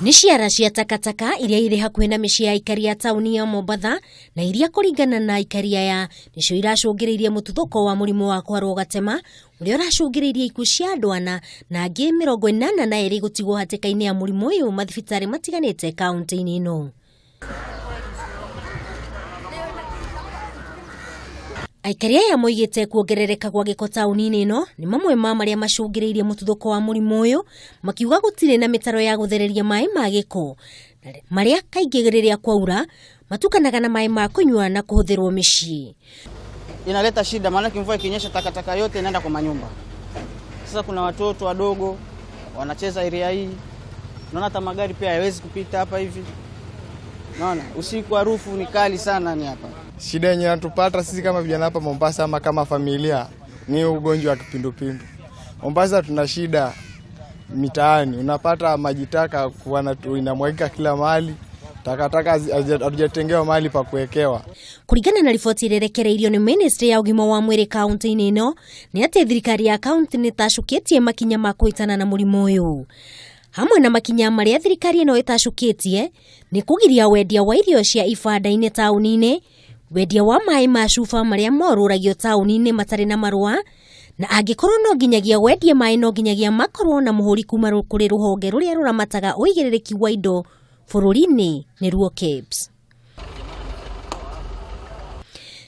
Nĩ ciara cia takataka iria irĩ hakuhĩ na mĩciĩ ya aikari a taũni ya Mombatha na iria kũringana na aikari aya nĩcio iracũngĩrĩirie mũtuthũko wa mũrimũ wa kwarwo gatema ũrĩa ũracũngĩrĩirie ikuũ cia andũ ana na angĩ 82 gũtigwo hatĩka-inĩ ya mũrimũ ũyũ mathibitarĩ matiganĩte kaũntĩ-inĩ ĩno. Aikari aya moigĩte kuongerereka gwa gĩko taũni-inĩ ĩno nĩ mamwe ma marĩa macũngĩrĩirie mũtuthũko wa mũrimũ ũyũ, makiuga gũtirĩ na mĩtaro ya gũthereria maĩ ma gĩko marĩa kaingĩ rĩrĩa kwaura matukanaga na maĩ ma kũnyua na kũhũthĩrwo mĩciĩ. Inaleta shida, maanake mvua ikinyesha takataka yote inaenda kwa manyumba. Sasa kuna watoto wadogo wanacheza area hii, naona hata magari pia hayawezi kupita hapa hivi. Naona usiku harufu ni kali sana ni hapa. Shida yenye inatupata sisi kama vijana hapa Mombasa ama kama familia ni ugonjwa wa kipindupindu. Mombasa tuna shida mitaani, unapata maji taka inamwagika kila mahali, takataka hatujatengewa mahali pa kuwekewa. Kũringana na riboti ĩrĩa ĩrekereirio nĩ ministry ya ũgima wa mwĩrĩ kaunti-inĩ ĩno nĩ atĩ thirikari ya kaunti nĩ ĩtacũkĩtie makinya ma kũhĩtana na mũrimũ ũyũ. Hamwe na makinya marĩa thirikari ĩno ĩtacũkĩtie nĩ kũgiria wendia wa irio cia ibanda-inĩ taũni-inĩ, wendia wa maĩ ma cuba marĩa morũragio taũni-inĩ matarĩ na marũa, na angĩkorwo no nginyagia wendie maĩ no nginyagia makorwo na mũhũri kuma kũrĩ rũhonge rũrĩa rũramataga ũigĩrĩrĩki wa indo bũrũri-inĩ nĩruo KEBS.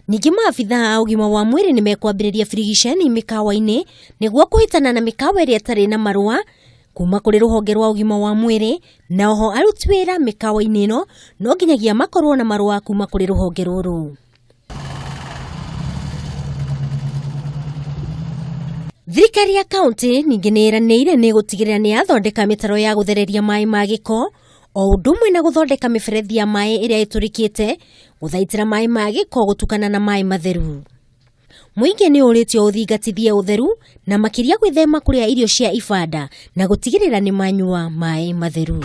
Ningĩ maabitha a ũgima wa mwĩrĩ nĩ mekwambĩrĩria birigiceni mĩkawa-inĩ nĩguo kũhĩtana na mĩkawa ĩrĩa ĩtarĩ na marũa kuma kũrĩ rũhonge rwa ũgima wa mwĩrĩ, na oho aruti wĩra mĩkawa-inĩ ĩno no nginyagia makorwo na marũa kuma kũrĩ rũhonge rũrũ. Thirikari ya kaunti ningĩ nĩ ĩranĩire nĩ gũtigĩrĩra nĩ yathondeka mĩtaro ya gũthereria maĩ ma gĩko o ũndũ ũmwe na gũthondeka mĩberethi ya maĩ ĩrĩa ĩtũrĩkĩte, gũthaitĩra maĩ ma gĩko gũtukana na maĩ matheru. Mũingĩ nĩ ũrĩtio ũthingatithie ũtheru na makĩria gwĩthema kũrĩa irio cia ibanda na gũtigĩrĩra nĩ manyua maĩ matheru.